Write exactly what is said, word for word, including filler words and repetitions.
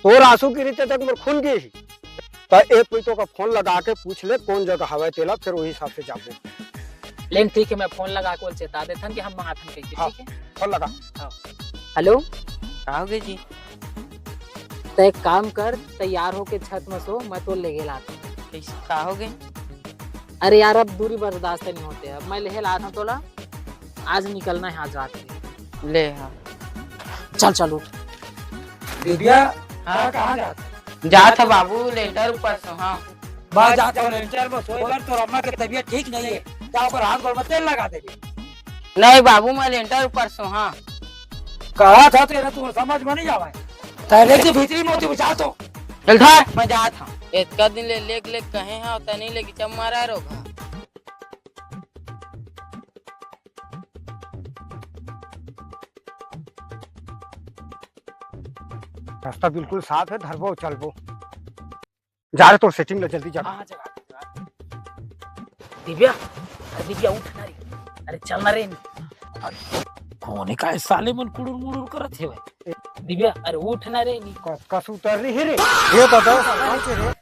तोर आंसू गिरिस ते देख मोर खून गिरही। त एक पइत ओकर फोन लगा के पूछ ले कौन जगह हवय तेला, फेर वही हिसाब से जाबो। लेकिन ठीक है, मैं फोन लगा के ओला चेता देथन कि हम मंगाथन कहिके, हाँ, ठीक है? फोन लगा। हाँ। हेलो। का होगे जी? त एक काम कर, तैयार होके छत में सो, मैं तोला लेगे ला आथंव। कैसे, का होगे? अरे यार, अब दूरी बर्दाश्त नहीं होते, अब मैं लेहे ला आथंव तोला। आज निकलना है, आज रात में। ले हाँ। चल, चल, उठ। दिव्या, हाँ। कहाँ जात? जात हंव बाबू, लेंटर ऊपर सोहंव। मैं जात हंव लेंटर में सोए बर, तोर अम्मा के तबीयत ठीक नहीं है, का ओकर हाथ गोड़ में तेल लगा देबे? नहीं बाबू, मैं लेंटर ऊपर सोहंव। कहा था तेरा, तू समझ में नहीं आवे। तैं ले के भीतरी मोती बचा तो। चल था, मैं जात हंव। एतका दिन ले लेग लेग कहे हंव, तैं नहीं लेके चम्मा रहा रोगा। रास्ता बिल्कुल साफ है, धरबो चलबो। जा रे, तोर सेटिंग ला जल्दी जा। हाँ, हाँ, चला, चला। दिव्या, अरे दिव्या, उठ ना रे। अरे चल ना रे। अरे, कोन हे का साले मन कुड़ुर मुड़ुर करत हे भाई। दिव्या, अरे उठ ना रे। क-, कस उतर रही है रे। ये तो दस साल से रे।